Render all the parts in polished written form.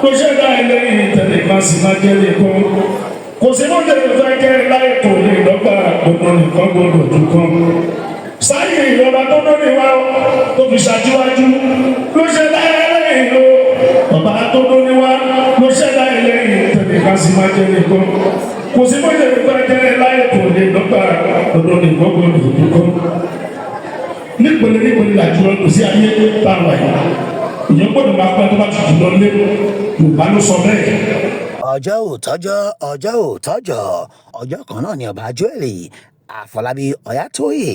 Ló ṣẹ̀dá ẹlẹ́yìn tẹnìkan sì máa jẹ́ nìkan. Kò sí bó ṣe lè fẹ́ jẹ́ láyé, kò lè dọ́gba, gbogbo nìkan gbọdọ̀ jù kan. Sáyé ìjọba tó lórí wa tó fi ṣàjíwájú ló ṣẹ̀dá ẹlẹ́yìn o. Bàbá tó lórí wa ló ṣẹ̀dá ẹlẹ́yìn tẹnìkan sì máa jẹ́ nìkan. Kò sí bó ṣe lè fẹ́ jẹ́ láyé, kò lè dọ́gba, gbogbo nìkan gbọdọ̀ jù kan. Nípele nípele làjùlọ kò sí ayé tá a wà yìí. Ìyẹn gbọ́dọ̀ máa pẹ́ tó bá ti jùlọ lé. Yorùbá ló sọ bẹ́ẹ̀. Ọjọ́ ò tọ́jọ́, ọjọ́ ò tọ́jọ́, ọjọ́ kan náà ni Ọba Joel Àfọlábí Ọ̀yátóyè,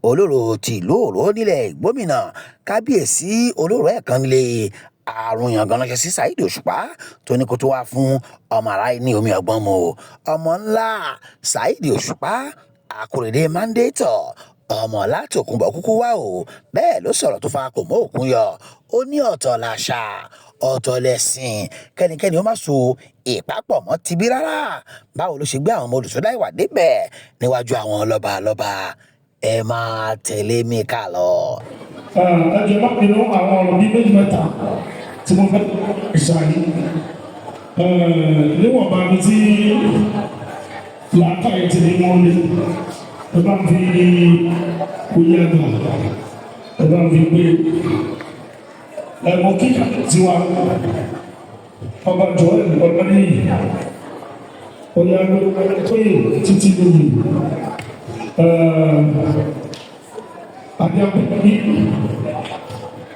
Olóró tìlú Òró nílẹ̀ Ìgbómìnà, Kábíyèsí Olóró ẹ̀kan nílé àrùn yàngàn ránṣẹ́ sí Saheed Òṣùpá, tó ní kó tó wá fún ọmọ aráyé ní omi ọgbọ́n mu. Ọmọ ńlá Saheed Òṣùpá, Àkòrèdè Mandator, ọmọ látòkùnbọ̀ kúkú wá o. Bẹ́ẹ̀ ló sọ̀rọ̀ tó fa kò mọ́ òkun yọ. Ó ní ọ̀tọ̀ làṣà, ọ̀tọ̀ lẹ̀sìn, kẹ́nikẹ́ni ó má so ìpapọ̀ mọ́ tibí rárá. Báwo ló ṣe gbé àwọn ọmọ olùsọdá ìwà débẹ̀ níwájú àwọn lọ́balọ́ba? Ẹ máa tẹ̀lé mi ká lọ. Ẹ jọ̀ọ́, má bínú, àwọn ọ̀rọ̀ bíi méjì mẹ́ta tí mo fẹ́ ṣàyí níwọ̀nba mi tí làákàyè ti ní wọ́n lé, ẹ bá ń fi oyè àgbà, ẹ bá ń fi gbé ẹ̀mọ́ kíkà tiwa. Ọba Joel Ọláníyì ọ̀yà tóyè títí lóye adé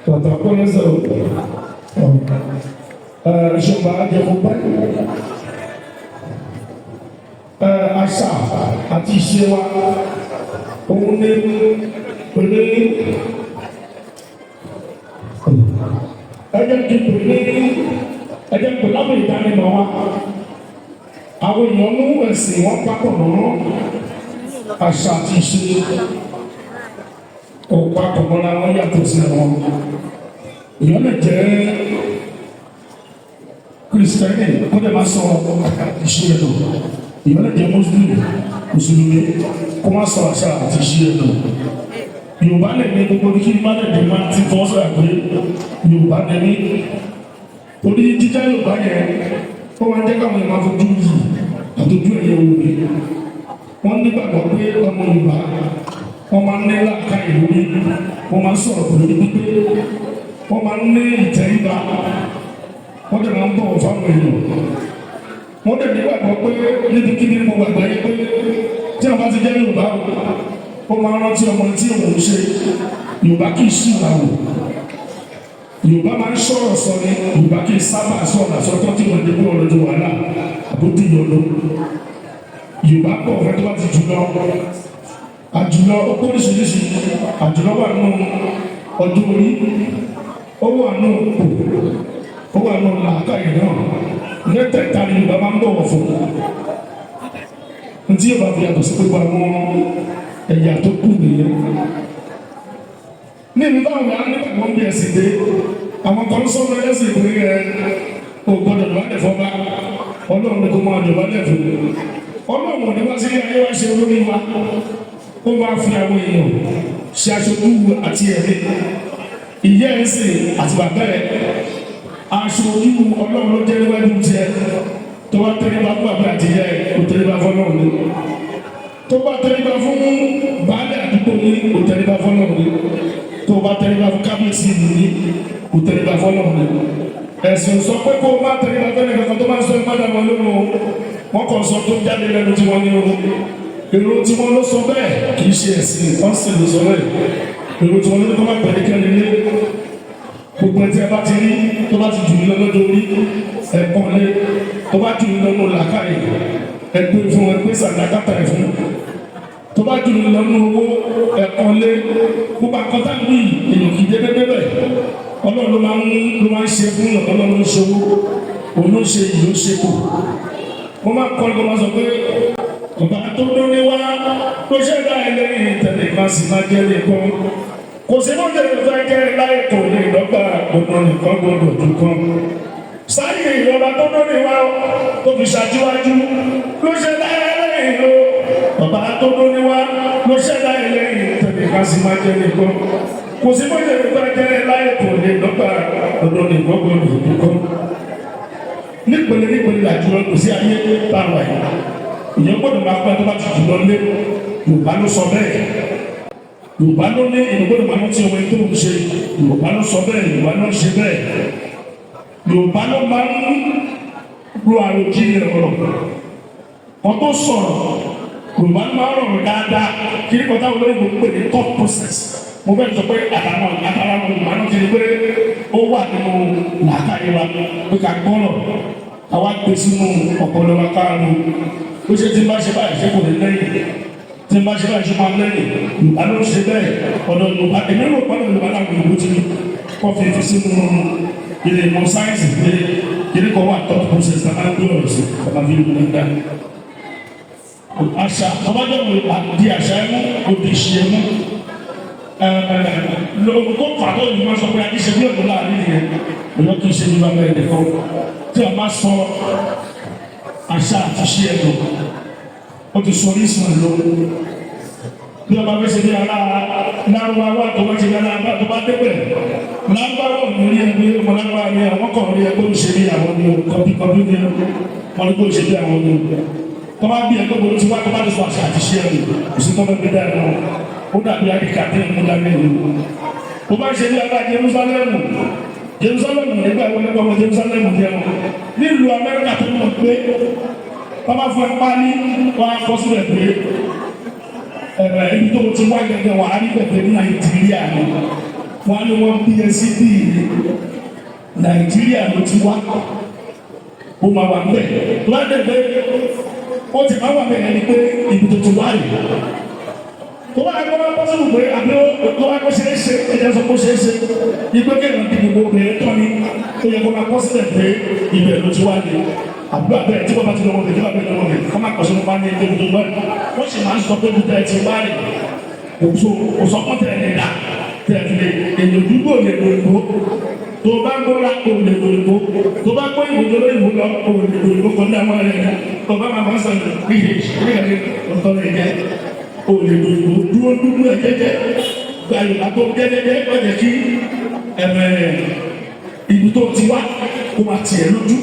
bàtà kọ́lẹ́sẹ̀ ìṣọ̀gbà ajẹ́kọ̀ọ́ àṣà àti ìṣe wa, òun ní pèlè ẹjẹ kí pèlè ẹjẹ pèlè lábẹ́ ìdánimọ̀ wa. Àwọn èèyàn mú ẹ̀sìn wọn papọ̀ mọ́ àṣà àti ìṣe, kò papọ̀ mọ́ra wọn, yàtọ̀ sí wọn. Èèyàn lè jẹ́ Kristẹni kó dẹ̀ máa sọ ìṣe ẹ̀ lọ. Èèyàn lè jẹ́ Mùsùlùmí kó má sọ àṣà àti ìṣe ẹ̀ lọ. Yorùbá lè ní gbogbo ní kí n má lè dé máa ti fọ́ sọ̀rọ̀ pé Yorùbá lè ní orí jíjẹ́. Yorùbá yẹn, ó máa ń jẹ́ káwọn èèyàn máa fojú yìí àtọ́jú ẹ̀yẹ wò mí. Wọ́n nígbàgbọ́ pé ọmọ Yorùbá, wọ́n máa ń ní làákàyè lórí, wọ́n máa ń sọ̀rọ̀ pẹ̀lú pípé, wọ́n máa ń ní ìtẹríba, wọ́n dẹ̀ máa ń bọ̀wọ̀ fáwọn èèyàn. Wọ́n dẹ̀ nígbàgbọ́ pé níbikíbi ní gbogbo àgbáyé pé tí wọ́n bá ti jẹ́ Yorùbá o, ó máa ń rántí ọmọ tí òun ń ṣe. Yorùbá kì í ṣì wà wò, Yorùbá máa ń sọ̀rọ̀ sọ ni. Yorùbá kì í sábà sọ̀rọ̀ àsọtọ́ tí wọ́n dé bí ọ̀rọ̀ ju wàhálà àbótí yọ̀lọ́. Yorùbá pọ̀ fẹ́ tó bá ti jùlọ. Àjùlọ ó kó oríṣiríṣi. Àjùlọ wà nù ọdún orí, ó wà nù òkú, ó wà nù làákàyè náà. Mẹ́tẹ̀ẹ̀ta ni Yorùbá máa ń bọ̀wọ̀ fún. Ntí Yorùbá fi yàtọ̀ sí gbogbo àwọn ẹ̀yà tó kù nìyẹn. Ní ìlú báwọn yàrá nígbà tí wọ́n bí ẹ̀sìn dé, àwọn kan sọ̀rọ̀ ẹ̀sìn pé ẹ ò gbọ́dọ̀ dọ̀bálẹ̀ fọ́ba. Ọlọ́run ni kò máa dọ̀bálẹ̀ fún. Ọlọ́run ò ní wá sí ayé wá ṣe olórí wa. Ó máa fi àwọn èèyàn ṣe aṣojú àti ẹ̀mí ìyá ẹ̀ sìn àti bàbá ẹ̀. Aṣojú Ọlọ́run ló jẹ́ níwájú tiẹ̀. Tó bá tẹríba fún bàbá àti ìyá ẹ̀, kò tẹríba fún Ọlọ́run ni. Tó bá tẹríba fún baálé àdúgbò ní, kò tẹríba fún Ọlọ́run ni. Tó bá tẹríba fún kábíyèsí ìlú ní, kò tẹríba fún Ọlọ́run ni. Ẹ̀sìn sọ pé kó o má tẹríba fẹ́ni kankan. Tó máa ń sọ ẹ̀ má dàgbà lóhùn o. Wọ́n kàn sọ tó jáde lẹ́nu tí wọ́n ní o. Èrò tí wọ́n ló sọ bẹ́ẹ̀, kì í ṣe ẹ̀sìn ọ̀sìn ló sọ bẹ́ẹ̀. Èrò tí wọ́n ló ní kó má pẹ̀lú kẹ́ni lé. Gbogbo ẹ̀ tí ẹ bá ti rí tó bá ti jù yín lọ lọ́jọ́ orí, ẹ̀pọ̀n lé. Tó bá jù yín lọ nù làákàyè, ẹgbẹ́ fún, ẹgbẹ́ sàdákàtà ẹ̀ fún. Tó bá jù yín lọ nù owó, ẹ̀pọ̀n lé. Gbogbo àkọ́tà wí, èèyàn kì í dédé débẹ̀. Ọlọ́run ló máa ń ṣe fún yàn. Ọlọ́run ló ń ṣòwò, òun ló ń ṣe yìí, ló ń ṣe kù. Mo máa kọ́ ọ́, máa sọ pé ọba tó lórí wá ló ṣẹ̀dá ẹlẹ́yìn tẹ̀lé sì máa jẹ́ nìkan. Kò sí bó jẹ́ fẹ́ jẹ́ láyé, kò lè dọ́gba, gbogbo nìkan gbọdọ̀ jù kan. Sáyé ìjọba tó lórí wá tó fi ṣàjíwájú ló ṣẹ̀dá ẹlẹ́yìn o. Ọba tó lórí wá ló ṣẹ̀dá ẹlẹ́yìn tẹ̀lé sì máa jẹ́ nìkan. Kò sí bó jẹ́ fẹ́ jẹ́ láyé, kò lè dọ́gba, gbogbo nìkan gbọdọ̀ jù kan. Nípele nípele làjùlọ kò sí ayé tá a wà yìí. Ìyẹn gbọ́dọ̀ máa pẹ́ tó bá ti jùlọ lé. Yorùbá ló sọ bẹ́ẹ̀. Yorùbá ló ní ìlú gbọ́dọ̀ máa rántí ọmọ tó ń ṣe. Yorùbá ló sọ bẹ́ẹ̀, Yorùbá ló ń ṣe bẹ́ẹ̀. Yorùbá ló máa ń ro àròjinlẹ̀ ọ̀rọ̀. Wọ́n tó sọ̀rọ̀, Yorùbá ló máa ń rọrùn dáadáa. Kí ní kọ́tà olóyìnbó ń pè ní thought process. Mo fẹ́ sọ pé àtàwọn àtàwọn Yorùbá náà ti di pé ó wà nínú làákàyè wa pé ká gbọ́rọ̀, àwa gbé sínú ọpọlọ wa káàánú. Ó ṣe tí n bá ṣe báyìí, ṣé kò ní lẹ́yìn? Tí n bá ṣe báyìí, ṣe máa lẹ́yìn? Yorùbá ló ń ṣe bẹ́ẹ̀. Ọ̀dọ̀ Yorùbá, èmi rò pé ọ̀dọ̀ Yorùbá làwọn Yorùbá ti kọ́ fi sínú ilé ìmọ̀ sáyẹ́nsì pé kìnìún kan wà, thought process tá a máa ń gbé ọ̀rọ̀ sí, tá a máa fi ń gbé dáadáa. Àṣà tọ́bajọ́ di àṣà ẹ̀mú, òdì ìṣe ẹ̀mú lóhun tó fà tó yìí máa sọ pé àti ṣe bí ọ̀dọ́ láàrin nìyẹn. Èyàn kì í ṣe ní bàbá ẹ̀ nìkan tí a máa sọ àṣà àti ṣe ẹ̀dùn, ó ti sọ orísun ẹ̀ lọ. Bí ọba fẹ́ ṣe bí ara lárúbáwá, tó bá ṣe bí ara tó bá débẹ̀, lárúbáwá ò ní rí ẹgbẹ́ ọmọ lárúbáwá ni àwọn kan rí ẹgbẹ́ òṣè bí àwọn ni kọbí kọbí ní wọn ní kó ṣe bí àwọn ni tó bá bí ẹgbẹ́ bolo ti wá, tó bá ti sọ àṣà àti ṣe ẹ̀dùn, kò sí tó bá gbé dáa náà. Ó dàbí àdìkà tí ń mú dání ẹ̀rù. Tó bá ṣe bí ara Jerusalem, Jerusalem nígbà wọlé kọ́ ọmọ Jerusalem jẹ́ wọn nílùú Amẹ́ríkà tó mọ̀ pé bàbá fún ẹ pálí wọn á kọ́ síbẹ̀ pé ẹ̀rọ ibi tó ti wá gẹ́gẹ́ wà á rí pẹ̀pẹ́ ní Nàìjíríà ni wọ́n á ní wọ́n bí ẹ sí bí Nàìjíríà ló ti wá. Ó máa wà níbẹ̀ tó bá dẹ̀ pé ó ti máa wà bẹ́ẹ̀ ni pé ibi tó ti wá rè. Tó bá yẹ kó bá pọ́sibù pé àbí tó bá kó ṣeé ṣe, ẹ̀jẹ̀ sọ kó ṣeé ṣe ìgbé kéèyàn di gbogbo obìnrin tán ni ó yẹ kó máa kọ́ sílẹ̀ pé ibẹ̀ ló ti wá ní àbúrò abẹ́rẹ́ tí wọ́n bá ti lọ́wọ́ bẹ̀ tí wọ́n bá ti lọ́wọ́ bẹ̀ kọ́ máa kọ́ sínú bá ní ẹgbẹ́ tó wá. Wọ́n sì máa ń sọ pé ibi tẹ́ ẹ ti wá rè. Kò òsọpọ̀ tẹ̀ ẹ̀ dà tẹ̀ fi lè èyàn dúdú ò lè lo ìbò. Tó bá gbọ́ra ò lè lo ìbò, tó bá gbọ́ ìbò tó lóyìnbó lọ ò lè lo ìbò kan dáwọn rẹ̀ tó bá máa máa sọ̀rọ̀ ọ̀tọ̀ rẹ̀ jẹ́ ò lè lo ìbò. Dúró dúdú ẹ̀ jẹ́jẹ́, gba Yorùbá tó jẹ́jẹ́jẹ́, ó jẹ́ kí ẹ̀mẹ̀ ibi tó ti wá kó máa tiẹ̀ lójú.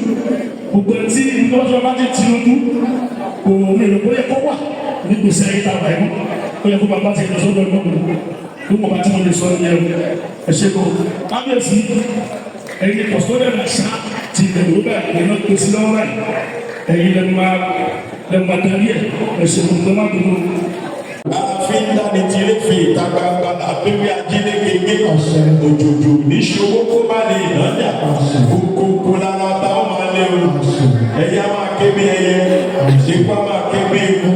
Gbogbo ẹni tí ibi tó bá ti ti lójú kò ní èrò bóyá kó wà ní gbèsè ayé tá a wà yìí, ó yẹ kó bàbá ti lọ sọ́dọ̀ ọdún bí mo bá tí mo lè sọ ní ẹrù. Ẹ ṣe kó kábíyèsí, ẹ̀yin custodian àṣà ti ilẹ̀ Yorùbá, ẹ̀yin náà gbèsè lọ́wọ́ báyìí, ẹ̀yin lẹ́nu máa darí ẹ̀. Ẹ ṣe kó gbọ́dọ̀ dúró. Ààfin dání tiré fi ìta gbangba àbẹ̀wé ajínigbé òjòjò níṣòwò kó má lè nájà kókókó lára tá ó máa lé o. Ẹyẹ á máa ké bí ẹyẹ, ikú á máa ké bí ikú,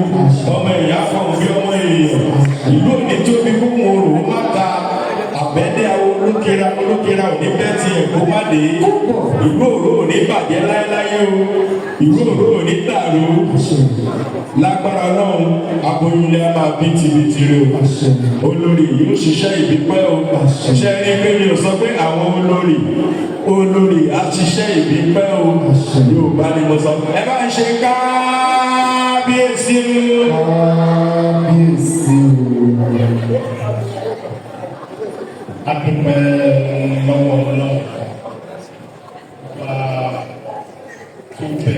ọmọ ìyá fọ̀hún bí ọmọ èèyàn. Ìlú òní tóbi kó wọn rò ó má ta àbẹ́dẹ́ àwọn olókèrè olókèrè òní bẹ́ẹ̀ tiẹ̀ kó má dé. Ìlú òró òní bàjẹ́ láéláé o, ìlú òró òní dàrú lágbára Ọlọ́run. Aboyúnlé a máa bí tibitiri o, olórí yóò ṣiṣẹ́ ìbípẹ́ o. Ṣe ní pé mi ò sọ pé àwọn olórí olórí á ṣiṣẹ́ ìbípẹ́ o, Yorùbá ni mo sọ. Ẹ bá ń ṣe kábíyèsí o. Kábíyèsí o. Adúpẹ́ lọ́wọ́ Ọlọ́run ọba tó bẹ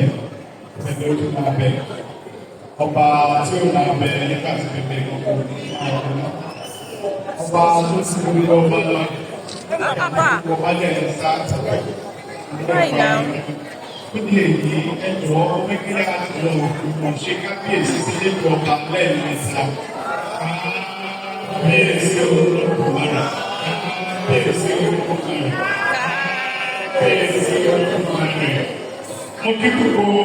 pẹ̀lú ó tún máa bẹ, ọba tí ó máa bẹ nígbà tí bẹbẹ gbogbo ọba tó ti gbogbo ọba lọ, gbogbo ọba lẹ̀ ń sá. Right now. Níbi èyí, ẹjọ́ kékeré àti lọ ṣe kábíyèsí sí ilé ọba lẹ́ẹ̀mẹ́ta. Kábíyèsí Olódùmarè, kábíyèsí Olódùmarè, kábíyèsí Olódùmarè. Mo kí gbogbo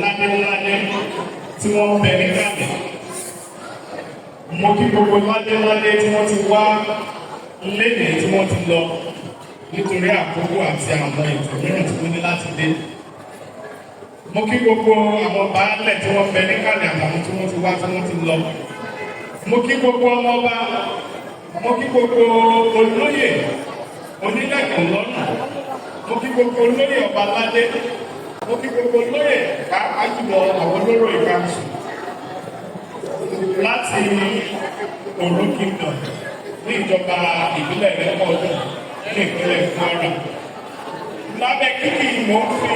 ládéládé tí wọ́n bẹ ní kálẹ̀. Mo kí gbogbo ládéládé tí wọ́n ti wá lénìí, tí wọ́n ti lọ nítorí àkókò àti àwọn ètò mìíràn tí wọ́n ní láti dé. Mo kí gbogbo àwọn baálẹ̀ tí wọ́n bẹ níkàlẹ̀ àtàwọn tí wọ́n ti wá, tí wọ́n ti lọ. Mo kí gbogbo ọmọọba, mo kí gbogbo olóyè onílẹ̀kùn lọ́nà, mo kí gbogbo olóyè ọba ládé, mo kí gbogbo olóyè, pàápàá jùlọ àwọn olóró ìkànsù láti Òró Kingdom ní ìjọba ìbílẹ̀ Ìrẹ́pọ̀dùn ní ìpínlẹ̀ Kwara. Lábẹ́ kíkì, mo ń fi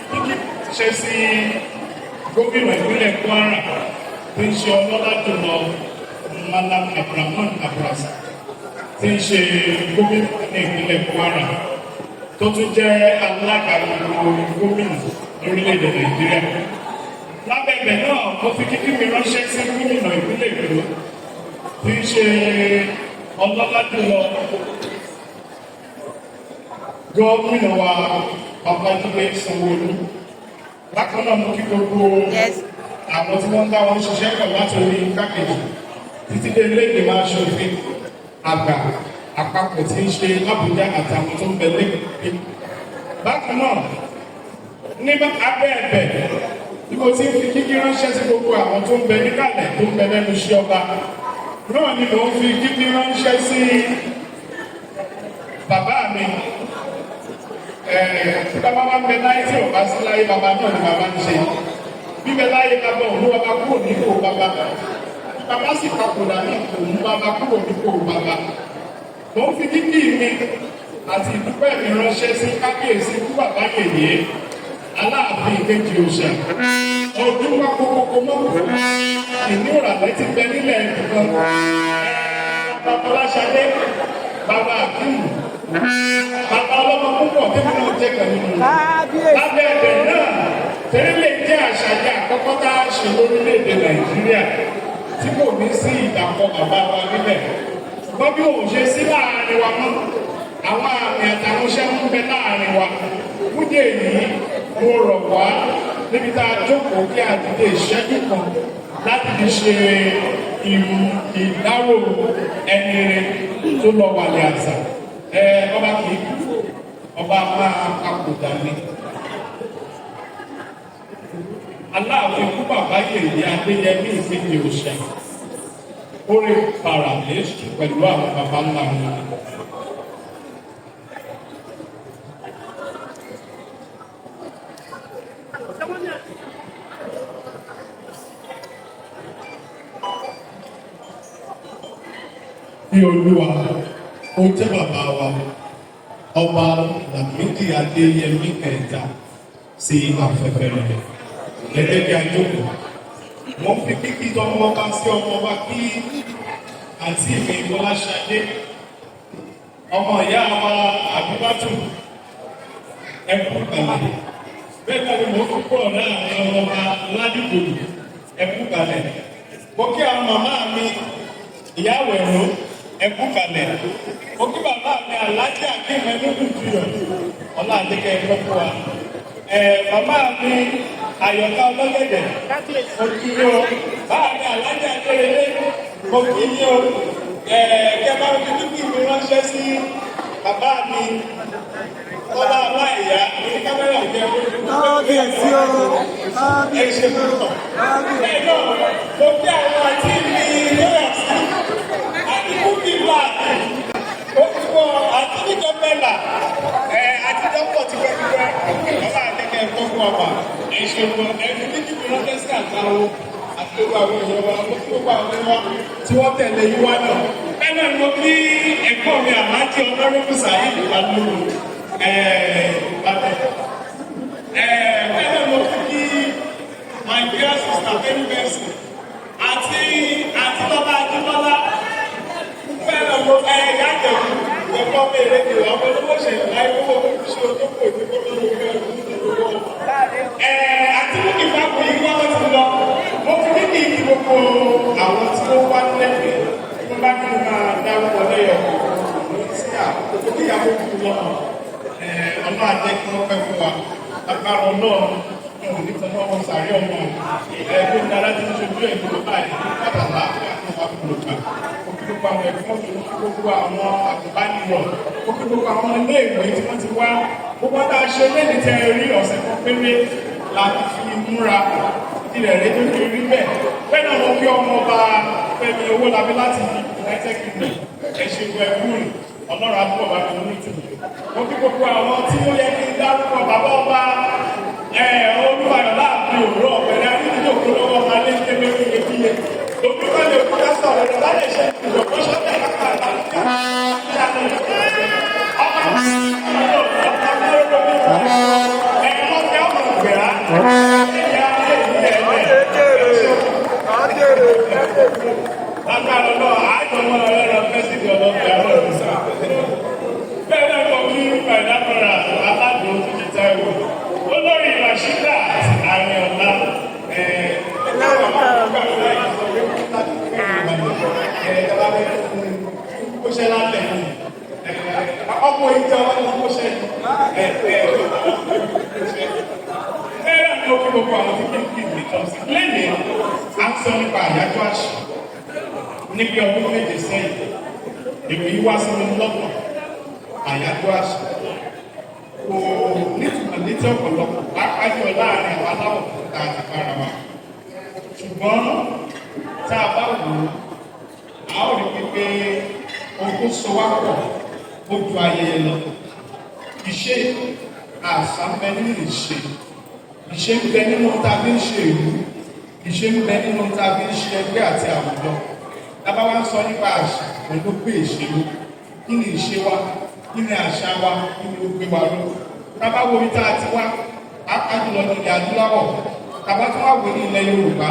kíkì ṣe sí gómìnà ìpínlẹ̀ Kwara tí ń ṣe ọlọ́lá jùlọ Malam Abdulrahman Abdulrasaq, tí ń ṣe gómìnà ní ìpínlẹ̀ Kwara, tó tún jẹ́ alága gbogbo gómìnà lórílẹ̀‐èdè Nàìjíríà. Lábẹ́ ibẹ̀ náà, mo fi kíkí mi ránṣẹ́ sí gómìnà ìpínlẹ̀ Èkó tí ń ṣe ọlọ́lá jùlọ gómìnà wa Babájídé Sanwó-Olú. Bákan náà, mo kí gbogbo àwọn tí wọ́n ń bá wọn ṣiṣẹ́ pọ̀ láti orí igbákejì títí dé ilé ìgbìmọ̀ aṣòfin àgbà àpapọ̀ tí ń ṣe l'Ábùjá àtàwọn tó ń bẹ lẹ́kọ̀ọ́. Bákan náà, ní abẹ́ ẹ̀bẹ̀ tí mo ti ń fi kíkí ránṣẹ́ sí gbogbo àwọn tó ń bẹ níkàlẹ̀, tó ń bẹ lẹ́nu iṣẹ́ ọba náà ni mo ń fi kíkí ránṣẹ́ sí bàbá mi. Tí bàbá bá ń bẹ láyé, tí ò bá sí láyé, bàbá náà ni bàbá ń ṣe. Bíbẹ láyé bàbá òun, bàbá kúrò nípò bàbá. Bàbá sì papòdà ní òun, bàbá kúrò nípò bàbá. Mo ń fi kíkí mi àti ìdúpẹ́ mi ránṣẹ́ sí kábíyèsí kú bàbá yèyé, Aláàfin ìkejì òòṣà ọdún wa kókókó mọ́kò ìní ìrànlẹ́ ti bẹ nílẹ̀ nìkan. Bàbá Fọláṣadé, bàbá Akíwù, bàbá ọlọ́mọ púpọ̀ tẹ́lẹ̀ náà jẹ́ kan nínú wọn. Lábẹ́ ẹ̀bẹ̀ náà, tẹ́lẹ̀ lè jẹ́ àṣàyàn àkọ́kọ́ tá a ṣe lórílẹ̀‐èdè Nàìjíríà tí kò ní sí ìdàpọ̀ bàbá wa níbẹ̀. Ṣùgbọ́n bí òun ṣe sí láàrin wa mọ́, àwọn àmì àtàwọn iṣẹ́ ń bẹ láàrin wa. Fúdé yìí, mo rọ̀ wá níbi tá a jókòó kí a dìde ìṣẹ́jú kan láti fi ṣe ìdárò ẹni rẹ̀ tó lọ wàlẹ̀ àṣà. Ẹ ọba kì í kú, ọba máa papòdà ni. Aláàfin kú bàbá yèyé Adéyẹmí ìpínlẹ̀ Òòṣà, ó rí paralẹ pẹ̀lú àwọn baba ńlá wọn. Bí Olúwa ó jẹ́ bàbá wa, Ọba Lámídì Adéyẹmí kẹta, sí afẹ́fẹ́ rẹ̀ gẹ́gẹ́ bí ajókòó. Mo fi kíkí tọmọ ọba sí ọmọ ọba kí àǹtí mi Bọ́láṣadé, ọmọ ìyá wa Àbíbátù, ẹkú kalẹ̀. Bẹ́ẹ̀ náà ni mo fi kúrò láàrin ọmọ ọba ládùúgbò, ẹkú kalẹ̀. Mo kí àwọn màmá mi, ìyáwó ẹ̀rọ, ẹkú kalẹ̀. Mo kí bàbá mi, Alájà Akéwì ẹnukú tuyọ̀, ọlá àdékẹ́ ẹ̀kọ́ fún wa. Màmá mi Àyọ̀ká ọlọ́gẹ̀dẹ̀, mo kí yín o. Bàbá mi Alájà Akérèlé, mo kí yín o. Kẹ́ bá mi dúkìá mi ránṣẹ́ sí bàbá mi Kọ́lá Aláìyá ní kámẹ́rà jẹ́. Kábíyèsí o. Ẹ ṣe púpọ̀. Bẹ́ẹ̀ náà, mo kí àwọn àti mi lóyà sí àti kúkì black, ó ti wọ àti níjọ mẹ́la àti dọ́pọ̀ tipẹ́tipẹ́. Bàbá àtẹkẹ́ ẹ̀kọ́ fún ọba, ẹ ṣe wọn. Ẹ fi kíkì mi ránṣẹ́ sí àtàwọn àti gbogbo àwọn èèyàn wa. Mo kí gbogbo àwọn èèyàn wa tí wọ́n tẹ̀lé yín wá náà. Bẹ́ẹ̀ náà ni mo kí ẹ̀kọ́ mi, Àlájì Ọlọ́run Sàyìn Ìbálòrò Ìbàdàn. Bẹ́ẹ̀ náà mo kí my dear sister Fẹ́mi Bẹ́sì àti Lọ́lá Ajíbọ́lá. Bẹ́ẹ̀ náà mo yá jẹ̀kú ẹ̀kọ́ mi èrè kìlọ̀ ọmọ olówó ṣe láì owó ṣe ojókòó ní kó lóko àti mú kí bá kò yí wá, wọ́n ti lọ. Mo fi kíkì kí gbogbo àwọn tí wọ́n wá lẹ́gbẹ̀ẹ́ tí wọ́n bá kí n máa dárúkọ lẹ́yọ̀ ní sí àkókò kí ìyàwó kú lọ́nà. Ọlọ́run àjẹ́ kí wọ́n pẹ́ fún wa. Agbára Ọlọ́run ní òní kan náà wọ́n sàrí ọmọ tó ń dára tí ń ṣojú ẹ̀ gbogbo báyìí kátàlá àti wà kúrò gbà. Mo kí gbogbo àwọn ẹ̀gbọ́n mi, mo kí gbogbo àwọn àgùnbánirọ̀, mo kí gbogbo àwọn ilé ìwé tí wọ́n ti wá. Gbogbo tá a ṣe lẹ́ni tẹ́ ẹ rí, ọ̀sẹ̀ kan péré la fi múra ilẹ̀ rẹ tó fi rí bẹ́ẹ̀. Bẹ́ẹ̀ náà mo kí ọmọ ọba Fẹ́mi Owólabí láti United Kingdom. Ẹ ṣe gbọ́, ẹ kúrò. Ọlọ́run àbúrò bá mi ní ìtumọ̀. Mo kí gbogbo àwọn tí ó yẹ kí n dárúkọ, bàbá ọba Olúwayọ̀ láàfin òwúrọ̀ ọ̀pẹ̀rẹ̀ ayélujára lọ́wọ́ ọba lé ní ẹgbẹ́ iyebíye. Òbí kan lè kú ká sọ̀rọ̀ lọ lálẹ́ iṣẹ́ ìjọba ṣọ́tẹ̀ kápá. Mo kí gbogbo àwọn tí kí n kí ní tọ́sí. Lẹ́yìn, à ń sọ nípa àyájọ́ àṣà. Níbi ọdún 7 sẹ́yìn, ìròyìn wá sí mi lọ́kàn. Àyájọ́ àṣà kò nítumọ̀ létí ọ̀pọ̀lọpọ̀, pàápàá jùlọ láàrin àwọn aláwọ̀ funfun tá a ti bára wa. Ṣùgbọ́n tá a bá wò ó, a ó rí pípé ohun tó so wá pọ̀ ó ju ayẹyẹ lọ. Ìṣe àṣà ń bẹ nínú ìṣe. Ìṣe ń bẹ nínú tá a fi ń ṣe ìlú. Ìṣe ń bẹ nínú tá a fi ń ṣe ẹgbẹ́ àti àwùjọ. Tá a bá wá ń sọ nípa àṣà, òun ló gbé ìṣe ró. Kí ni ìṣe wa? Kí ni àṣà wa? Kí ni ó gbé wa ró? Tá a bá wo ibi tá a ti wá, pàápàá jùlọ ní ilẹ̀ adúláwọ̀, tá a bá tún wá wò ní ilẹ̀ Yorùbá,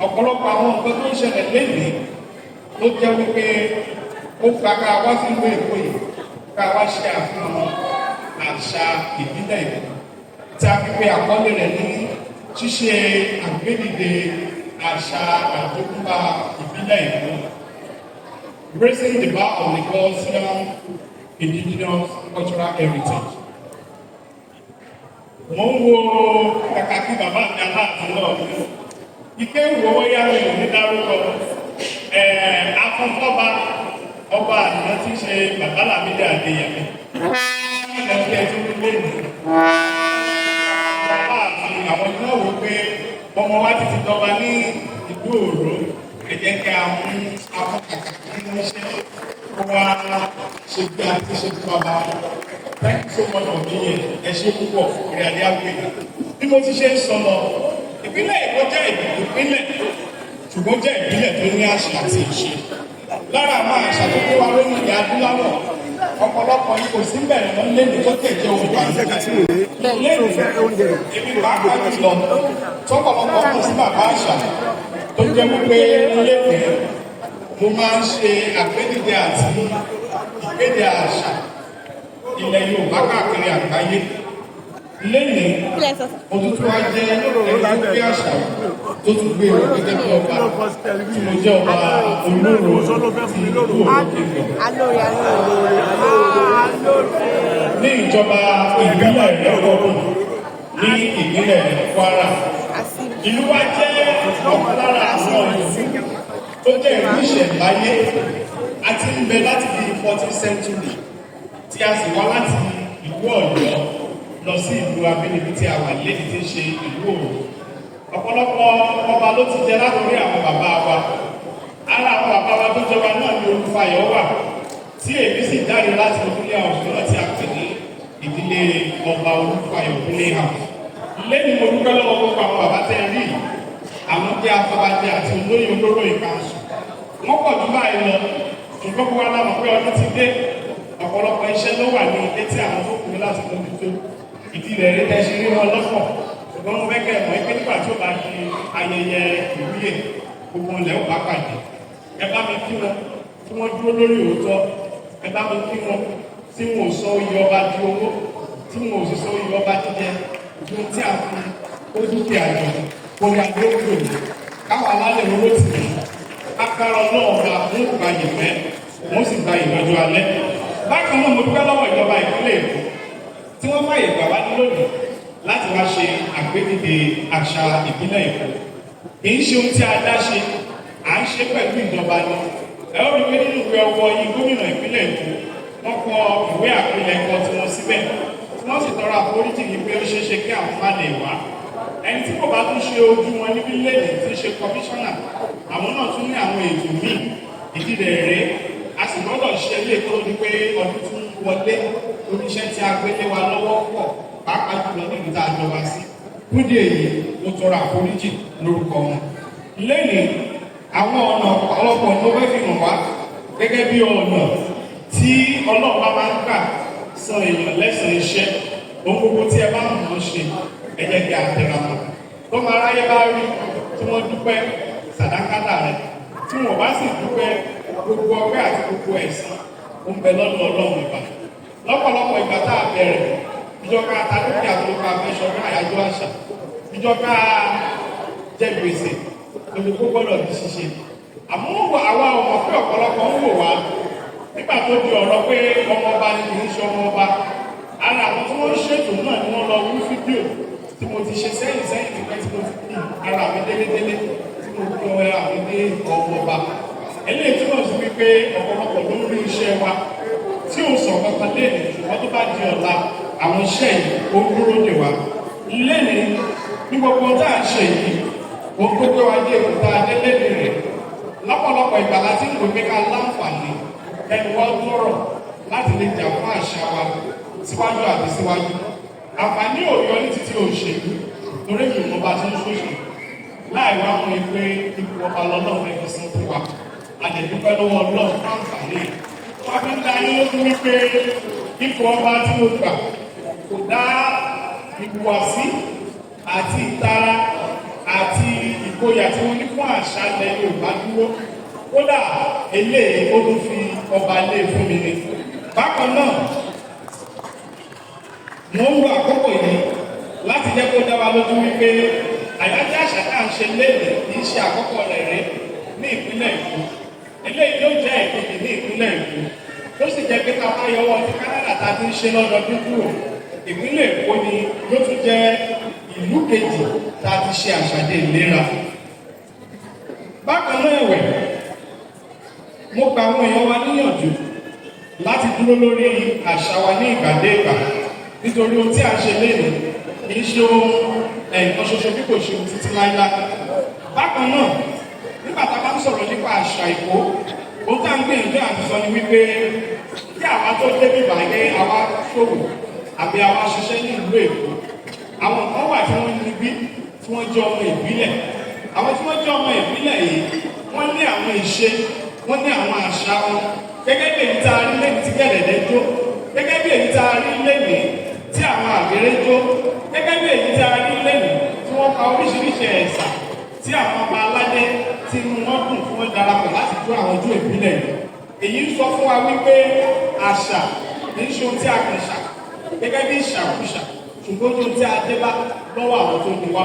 ọ̀pọ̀lọpọ̀ àwọn nǹkan tó ń ṣẹlẹ̀ lénìí ló jẹ́ wípé ó gba ká wá sí ìlú Èkó yìí, ká wá ṣe àfihàn àṣà ìbílẹ̀ Èkó tí a fi pe àkọlé rẹ̀ ní ṣíṣe àgbédìde àṣà àjogúnbá ìbílẹ̀ Èkó, Raising the Bar of Lagosian Indigenous Cultural Heritage. Mo ń wo kàkà kí bàbá mi Aláàfin náà ní ike ń wo wọ́yá mi ò ní dárúkọ afọ́fọ́ba ọba àná tí ń ṣe bàbá Lámídì Adéyẹmí. Ẹgbẹ́ tó ń lé ní bàbá àti àwọn iná wò pé ọmọ wa ti ti dọba ní ìlú Òró, ẹ jẹ́ kí a mú afọ́kàkà nínú iṣẹ́ kó wá ṣe bí a ti ṣe fún bàbá. Thank you so much for being here. Ẹ ṣe púpọ̀, orí adé àgbè. Bí mo ti ṣe ń sọ lọ, ìpínlẹ̀ Èkó jẹ́ ìpínlẹ̀, ṣùgbọ́n jẹ́ ìpínlẹ̀ tó ní àṣà àti ìṣe. Lára àwọn àṣà tó kó wa lórí ilẹ̀ adúláwọ̀, ọ̀pọ̀lọpọ̀ ni kò sí bẹ̀rẹ̀ lọ lẹ́nu tó tẹ̀jẹ́ òun bàjẹ́. Lẹ́nu èmi pàápàá jùlọ, tọ́pọ̀lọpọ̀ kò sí bàbá àṣà tó jẹ́ wípé lẹ́nu mo máa ń ṣe àgbédìde àti ìkéde àṣà ilẹ̀ Yorùbá káàkiri àgbáyé. Lẹ́yìn, mo tún tún wá jẹ́ ẹni tó gbé àṣà tó tún gbé ìwé gẹ́gẹ́ bí ọba tí mo jẹ́ ọba Olóró ti ìlú Òró Kingdom. Ní ìjọba ìbílẹ̀ Ìrẹ́pọ̀dùn ní ìpínlẹ̀ Kwara, ìlú wa jẹ́ ọ̀kan lára àwọn ìlú tó jẹ́ ìlú ìṣẹ̀ǹbáyé àti ń bẹ láti bí 14th century, tí a sì wá láti ìlú Ọ̀yọ́ lọ sí ìlú abínibí tí a wà lẹ́yìn tí ń ṣe ìlú Òró. Ọ̀pọ̀lọpọ̀ ọba ló ti jẹ látòrí àwọn bàbá wa. Ara àwọn bàbá wa tó jọba náà ní Olúfayọ̀ wà, tí èmi sì jáde láti ojúlé house náà tí a pè ní ìdílé ọba Olúfayọ̀ ojúlé house. Lẹ́yìn, mo dúpẹ́ lọ́wọ́ gbogbo àwọn bàbá tẹ́ ẹ rí, àwọn jẹ́ afọbajẹ àti olóyè olóró ìkànsù. Wọ́n pọ̀ jù báyìí lọ, ṣùgbọ́n gbogbo wa la mọ̀ pé ọdún ti dé, ọ̀pọ̀lọpọ̀ iṣẹ́ ló wà ní ilé tí àwọn tó kù ní láti mójútó. Ìdí rẹ̀ rí tẹ́ ṣe rí wọn lọ́pọ̀, ṣùgbọ́n mo fẹ́ kẹ́ ẹ̀ mọ̀ pé nígbà tí ó bá di ayẹyẹ ìwúyè, gbogbo ilẹ̀ ó bá pàdé. Ẹ bá mi kí wọn tí wọ́n dúró lórí òótọ́. Ẹ bá mi kí wọn tí wọn ò sọ oyè ọba di owó, tí wọn ò sì sọ oyè ọba jíjẹ, ohun tí a fi ó dúkìá jọ kó ní adé kúrò káwọn alálẹ̀ owó tì mí agbára Ọlọ́run bá fún ìgbà yìí wọ́n sì gba ìlọ́jọ́ alẹ́. Bákan náà, mo dúpẹ́ lọ́wọ́ ìjọba ìpínlẹ̀ Èkó tí wọ́n fàyè gbà wá lónìí láti wá ṣe àgbédìde àṣà ìpínlẹ̀ Èkó. Kì í ṣe ohun tí a dá ṣe, à ń ṣe pẹ̀lú ìjọba ni. Ẹ ó rí pé nínú ìwé ọwọ́ yìí, gómìnà ìpínlẹ̀ Èkó wọ́n kọ ìwé àpilẹ̀kọ tí wọ́n síbẹ̀, tí wọ́n sì tọrọ àforíjì yìí pé ó ṣeé ṣe kí àwọn má lè wá. Ẹni tí kò bá tún ṣe ojú wọn níbí lẹ́yìn tí ń ṣe kọmíṣánná, àwọn náà tún ní àwọn ètò míì. Ìdí rẹ̀ rèé, a sì gbọ́dọ̀ ṣe ilé tó di pé ọdún tún wọlé, oníṣẹ́ tí a gbé lé wa lọ́wọ́ pọ̀, pàápàá jùlọ níbi tá a jọba sí. Fúdí èyí, mo tọrọ àforíjì lórúkọ wọn. Lẹ́yìn, àwọn ọ̀nà ọ̀pọ̀lọpọ̀ ló fẹ́ fi hàn wá gẹ́gẹ́ bí ọ̀nà tí Ọlọ́run bá máa ń gbà san èèyàn lẹ́san iṣẹ́. Ohun gbogbo tí ẹ bá mọ̀ ọ́n ṣe, ẹ jẹ́ kí a tẹra mọ́. Tọ́mọ aráyé bá rí tí wọ́n dúpẹ́, sàdákátà rẹ̀. Tí wọ́n bá sì dúpẹ́, gbogbo ọpẹ́ àti gbogbo ẹ̀san ó ń bẹ lọ́dọ̀ Ọlọ́run. Ìgbà lọ́pọ̀lọpọ̀ ìgbà tá a bẹ̀rẹ̀ ìjọba àtàlùkì àtòlùkọ àfẹsọ̀rọ̀ àyájọ́ àṣà, ìjọba jẹ gbèsè lórí kó gbọ́dọ̀ di ṣíṣe. Àmọ́ àwa ọmọ pé ọ̀pọ̀lọpọ̀ ń wò wá nígbà tó di ọ̀rọ̀ pé ọmọ ọba ni kì í ṣe ọmọ ọba. Ara àwọn tí wọ́n ń ṣètò náà ni wọ́n lọ wú fídíò. tí mo ti ṣe sẹ́yìn sẹ́yìn tipẹ́ tí mo ti kí ara mi délédélé tí mo kí ara mi dé ọmọ ọba. Eléyìí túmọ̀ sí wípé ọ̀pọ̀lọpọ̀ ló ń rí iṣẹ́ wa tí ò sọ kankan léèdè, ṣùgbọ́n tó bá di ọ̀la, àwọn iṣẹ́ yìí ó dúró dè wá. Lẹ́ni ní gbogbo tá à ń ṣe yìí, ó gbogbo wa dé èkúta adélẹ́dẹ̀ rẹ̀. Lọ́pọ̀lọpọ̀ ìgbà láti ń wò pé ká láǹfààní ẹnu wa tọrọ láti lè jà fún àṣà wa síwájú àti síwájú. Àǹfààní ò yọ ní títí òṣèlú, torí mi ò mọ bá ti ń ṣòṣèlú. Láì wá mọ̀ pé ipò ọba lọ́lọ́run ẹ̀kọ́ sí fún wa. Àdẹ̀dúpẹ́ lọ́wọ́ Ọlọ́run fún àǹfààní yìí. Wọ́n fi ń da yín lójú wípé ipò ọba tí mo gbà kò dá ìhùwàsí àti ìtara àti ìgboyà tí wọ́n ní fún àṣà ilẹ̀ Yorùbá dúró. Kódà eléyìí ó tún fi ọba lé fún mi ni. Bákan náà, mo ń lo àkókò yìí láti jẹ́ kó dá wa lójú wípé àyájọ́ àṣà tá à ń ṣe léde kì í ṣe àkọ́kọ́ rẹ̀ rí ní ìpínlẹ̀ Èkó. Eléyìí ló jẹ́ ìkejì ní ìpínlẹ̀ Èkó. Tó sì jẹ́ pé ká bá yọwọ́ ti Kánádà tá a ti ń ṣe lọ́dọọdún kúrò. Ìpínlẹ̀ Èkó ni ló tún jẹ́ ìlú kejì tá a ti ṣe àṣàdé ìlera. Bákan náà ẹ̀wẹ̀, mo gba àwọn èèyàn wa níyànjú láti dúró lórí àṣà wa ní ìgbà dé ìgbà, nítorí ohun tí a ń ṣe lénìí kì í ṣe ohun ẹ̀ẹ̀kan ṣoṣo bí kò ṣe ohun títí láíláí. Bákan náà, nígbà tá a bá ń sọ̀rọ̀ nípa àṣà Èkó, ohun tá à ń gbìyànjú àti sọ ni wípé kí àwa tó débí báyìí, àwa ṣòwò àbí àwa ṣiṣẹ́ ní ìlú Èkó, àwọn kan wà tí wọ́n níbí tí wọ́n jẹ́ ọmọ ìbílẹ̀. Àwọn tí wọ́n jẹ́ ọmọ ìbílẹ̀ yìí, wọ́n ní àwọn ìṣe, wọ́n ní àwọn àṣà wọn. Gẹ́gẹ́ bí èyí tá a rí lẹ́yìn tí gẹ̀lẹ̀dẹ́ jó, gẹ́gẹ́ bí èyí tá a rí lẹ́yìn tí àwọn àgbèrè jó, gẹ́gẹ́ bí èyí tá a rí lẹ́yìn tí wọ́n pa oríṣiríṣi ẹ̀sà, tí àwọn ọba aládé tí inú wọn dùn tí wọ́n darapọ̀ láti jó àwọn ojú ìbílẹ̀ yìí. Èyí ń sọ fún wa wípé àṣà kì í ṣe ohun tí a kàn ṣà gẹ́gẹ́ bí ìṣàkúṣà, ṣùgbọ́n ohun tí a dé bá lọ́wọ́ àwọn tó ní wa.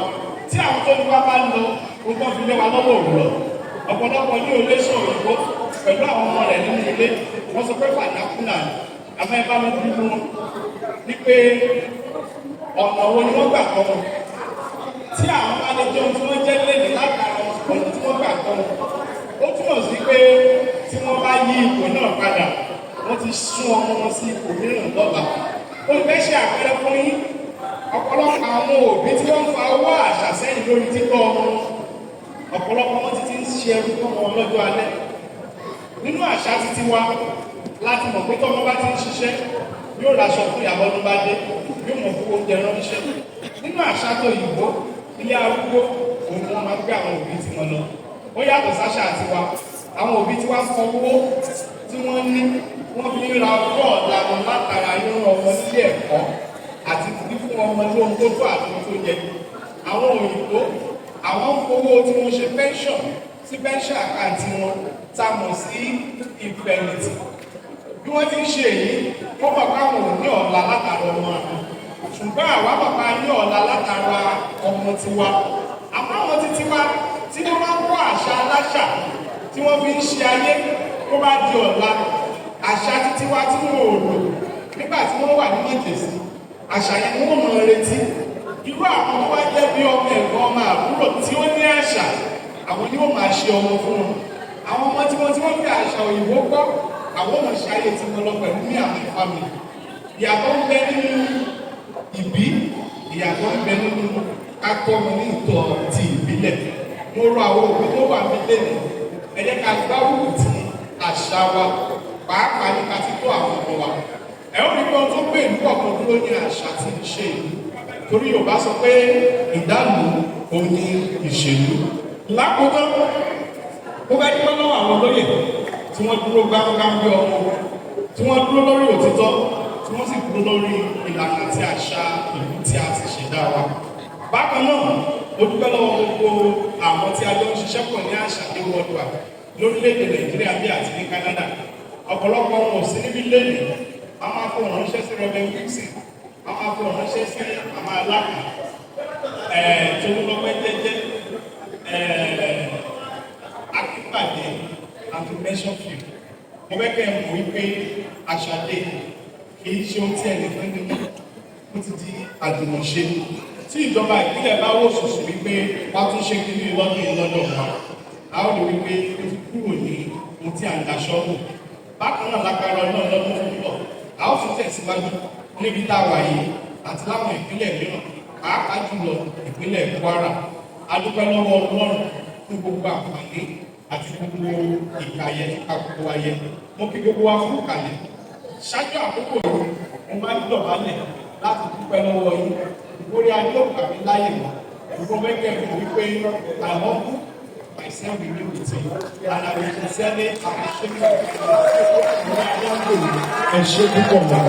Tí àwọn tó ní wa bá lọ, ohun tó fi lé wa lọ́wọ́ òun lọ. Ọ̀pọ̀lọpọ̀ ní olè sọ òyìnbó pẹ̀lú àwọn ọmọ rẹ̀ nínú ilé, wọ́n sọ pé fàdákùnà ni. Àmọ́ ẹ bá mi bí wọn ní pé ọ̀nà wo ni wọ́n gbà kọ́ wọn. Tí àwọn bá lè jẹun tí wọ́n jẹ́ lẹ́nu látara ọ̀nà tí wọ́n gbà kọ́ wọn, ó túmọ̀ sí pé tí wọ́n bá yí ipò náà padà, wọ́n ti sún ọmọ wọn sí ipò mìíràn lọ́la. Ó fẹ́ ṣe àpẹẹrẹ fún yín. Ọ̀pọ̀lọpọ̀ àwọn òbí tí wọ́n ń fa owó àṣà sẹ́yìn lórí títọ́ ọmọ wọn, ọ̀pọ̀lọpọ̀ wọn ti ń ṣe ẹrú fún ọmọ lọ́jọ́ alẹ́. Nínú àṣà títí wa láti mọ̀ pé tọ́mọ bá ti ń ṣiṣẹ́, yóò raṣọ fún ìyàwó ọdún bá dé, yóò mọ̀ fún oúnjẹ ránṣẹ́. Nínú àṣà tó yìnbó, ilé arúgbó òun ni wọ́n máa ń gbé àwọn òbí tí wọ́n lọ. Ó yàtọ̀ sáṣà tiwa. Àwọn òbí tí wọ́n fọ owó tí wọ́n ní, wọ́n fi ń ra ọjọ́ ọ̀la wọn látara rírán ọmọ nílé ẹ̀kọ́ àti fífún ọmọ lóhun tó tó àti ohun tó yẹ. Àwọn òyìnbó, àwọn ń fowó tí wọ́n ṣe pension sí pension àkáǹtì wọn tá a mọ̀ sí ìfẹ̀yìntì. Bí wọ́n ti ń ṣe èyí, wọ́n mọ̀ káwọn ò ní ọ̀la látara ọmọ àwọn. Ṣùgbọ́n àwa bàbá ní ọ̀la látara ọmọ tiwa. Àmọ́ àwọn títí wa tí wọ́n máa ń kọ́ àṣà aláṣà tí wọ́n fi ń ṣe ayé tó bá di ọ̀la, àṣà títí wa tí wọ́n ò lò nígbà tí wọ́n wà ní mọ̀jẹ̀sí, àṣà yẹn ni wọ́n mọ̀ retí. Irú àwọn tó wá jẹ́ bí ọmọ ẹ̀gbọ́n, ọmọ àbúrò tí ó ní àṣà, àwọn ni ó máa ṣe ọmọ fún wọn. Àwọn ọmọ tí wọ́n fi àṣà òyìnbó gbọ́, àwọn ọmọ ṣe ayé tí wọ́n lọ pẹ̀lú ní àwọn family. Ìyàtọ̀ ń bẹ nínú ìbí, ìyàtọ̀ ń bẹ nínú akọ́mọ ní ìtọ́ ti ìbílẹ̀. Mo rọ àwọn òbí tó wà nílé mi, ẹ jẹ́ ká gbárùkù ti àṣà wa, pàápàá nípa títọ́ àwọn ọmọ wa. Ẹ ó rí pé ohun tó gbé ìlú kọ̀ọ̀kan dúró ní àṣà tí ń ṣe ìlú. Torí Yorùbá sọ pé ìdálù òun ni ìṣèlú. Lákòótán, mo fẹ́ dúpẹ́ lọ́wọ́ àwọn olóyè tí wọ́n dúró gbámúgbámú bí ọmọ ogun, tí wọ́n dúró lórí òtítọ́, tí wọ́n sì dúró lórí ìlànà àti àṣà ìlú tí a ti ṣẹ̀dá wa. Bákan náà, mo dúpẹ́ lọ́wọ́ gbogbo àwọn tí a jọ ń ṣiṣẹ́ pọ̀ ní Àṣàdé Worldwide lórílẹ̀‐èdè Nàìjíríà bí àti ní Canada. Ọ̀pọ̀lọpọ̀ wọn ò sí níbí lẹ́nìí. A máa fọ ránṣẹ́ sí Reverend Wilson, a máa fọ ránṣẹ́ sí Màmá Aláka, Tolúlọpẹ́ Jẹ́jẹ́, Akínpàdé and to mention few. Mo fẹ́ kẹ́ ẹ mọ̀ wípé Àṣàdé kì í ṣe ohun tí ẹnìkan ní mú, ó ti di àjùmọ̀ṣe. Tí ìjọba ìpínlẹ̀ bá wò sùsù wípé wàá tún ṣe kí ní lọ́dún yìí lọ́dọ̀ wa, a ó rí wípé ó ti kúrò ní ohun tí à ń daṣọ́ bò. Bákan náà, lágbára náà, lọ́dún tó ń bọ̀, a ó tún tẹ̀síwájú níbi tá a wà yìí àti láwọn ìpínlẹ̀ mìíràn, pàápàá jùlọ ìpínlẹ̀ Kwara. A dúpẹ́ lọ́wọ́ Ọlọ́run fún gbogbo àǹfààní àti gbogbo ìkàyẹ kíka gbogbo wa yẹ. Mo kí gbogbo wa fún ìkàlẹ̀. Ṣáájú àkókò yìí, mo máa ń dọ̀bálẹ̀ láti dúpẹ́ lọ́wọ́ yín. Orí adé ò gbà mí láyè mọ́. Gbogbo mẹ́kẹ́ mọ̀ wípé I humble myself in unity and I will sincerely appreciate you. Ẹ ṣe púpọ̀ mọ́.